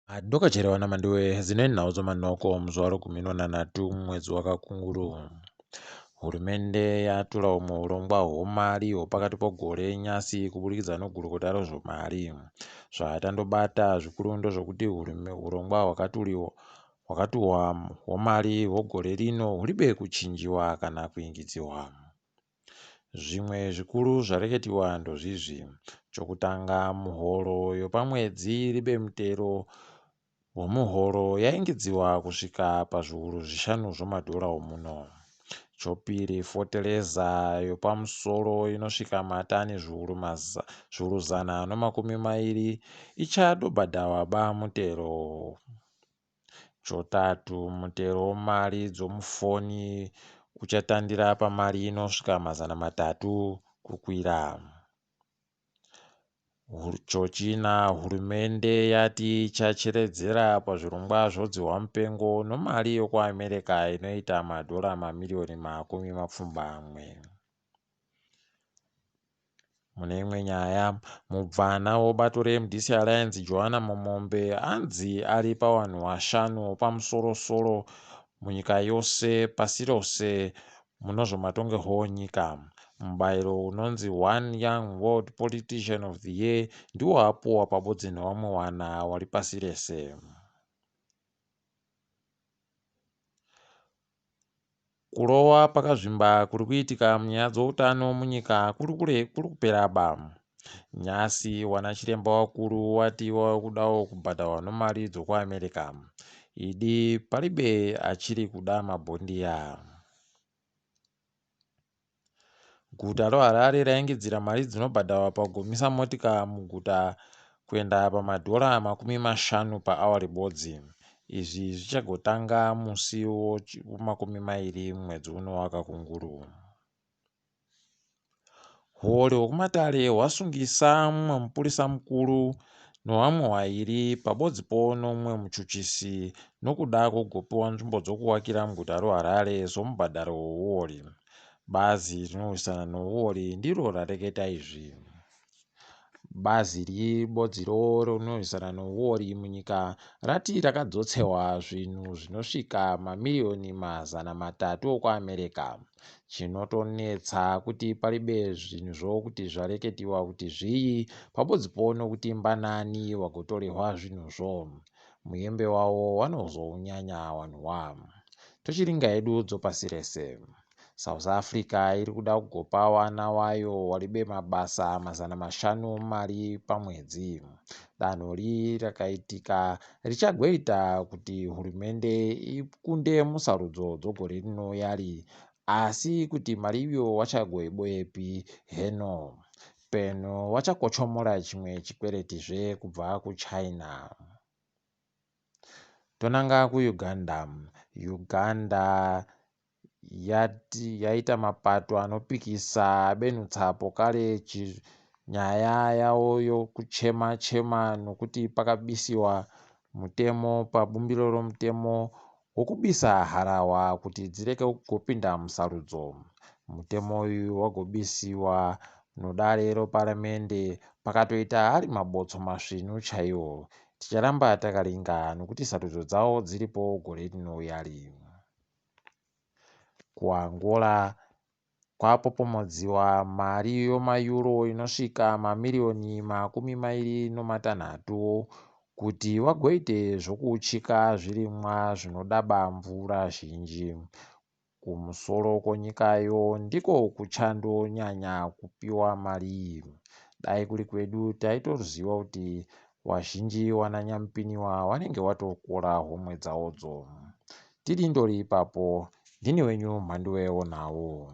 Adoka cherewa naMandiwe dzine nhau dzomanoko muzuva regumi nonhanhatu mumwedzi waKakunguru. Hurumende yatura humwe hurongwa hwomari hwepakati pogore nyasi kuburikidza nogurukota rezvemari. Zvatandobata zvikuru ndezvokuti hurongwa hwakaturwa hwomari hwegore rino huribe kuchinjiwa kana kuingidziwa. Zvimwe zvikuru zvareketiwa ndozvizvi. Chokutanga, muhoro yopamwedzi ribe mutero womuhoro yaingidziwa kusvika pazviuru zvishanu zvomadhora omuno. Chopiri, fotereza yopamusoro inosvika matani zviuru 120 ichadobhadhawa ba mutero. Chotatu, mutero womari dzomufoni uchatandira pamari inosvika 300 kukwira. Chochina, hurumende yati ichacheredzera pazvirongwa zvodzihwa mupengo nomari yokuAmerica inoita madhora mamiriyoni 80. Mune imwe nyaya, mubvana webato reMDC Alliance Joanna Mumombe anzi ari pavanhu vashanu pamusorosoro munyika yose pasi rose munozvematongerwo enyika. Mubayiro unonzi One Young World Politician of the Year ndiwo apuwa pabodzi nevamwe vana vari pasi rese. Kurova pakazvimba kuri kuitika munyaya dzoutano munyika kuri kuperaba. Nyasi wanachiremba wakuru wati wave kudawo kubhadharwa nomari dzokuAmerica. Idi paribe achiri kuda mabhondiya. Guta roHarare raingidzira mari dzinobhadharwa pakugomisa motika muguta kuenda pamadhora 50 paawa ribodzi. Izvi zvichagotanga musi wo20 mwedzi uno waKakunguru. Huori hwekumatare hwasungisa mumwe mupurisa mukuru nevamwe vairi pabodzipo nomumwe muchuchisi nokuda kwokugopiwa nzvimbo dzokuvakira muguta roHarare somubhadharo weuori. Bazi rinorwisana neuori ndiro rareketa izvi. Bazi ribodziro rinorwisana neuori munyika rati rakadzotsewa zvinhu zvinosvika mamiriyoni 300 okuAmerica. Chinotonetsa kuti paribe zvinhuzvo kuti zvareketiwa kuti zvii pabodzipo nokuti mbanani vagotorehwa zvinhuzvo. Muyembe wavo vanozounyanya vanhuwa. Tochiringa hedu dzopasi rese. South Africa iri kuda kugopa vana vayo varibe mabasa 500 mari pamwedzi. Danho ri rakaitika richagoita kuti hurumende ikunde musarudzo dzogore rinouya asi kuti mari iyo vachagoiboyepi heno. Peno vachakochomora chimwe chikweretizve kubva kuChina. Tonanga kuUganda. Uganda yati yaita mapato anopikisa abenutsa pokare nyaya yavo yokuchema chema nokuti pakabisiwa mutemo pabumbiro romutemo wokubisa harahwa kuti dzireke kugopinda musarudzo. Mutemo uyu wagobisiwa nodare roparamende pakatoita ari mabotso masvinu chaiwo. Ticharamba takaringa nokuti sarudzo dzavo dziripo gore rinouya ri. KuAngola kwapopomodziwa mari yomayuro inosvika mamiriyoni 26 kuti vagoite zvokuuchika zvirimwa zvinodaba mvura zhinji. Kumusoro kwonyikayo ndiko kuchandonyanya kupiwa mari iyi. Dai kuri kwedu taitoziva kuti vazhinji vananyamupiniwa vanenge vatokora homwe dzawodzo. Tiri ndori ipapo ndini wenyu Mhanduwe wonhau.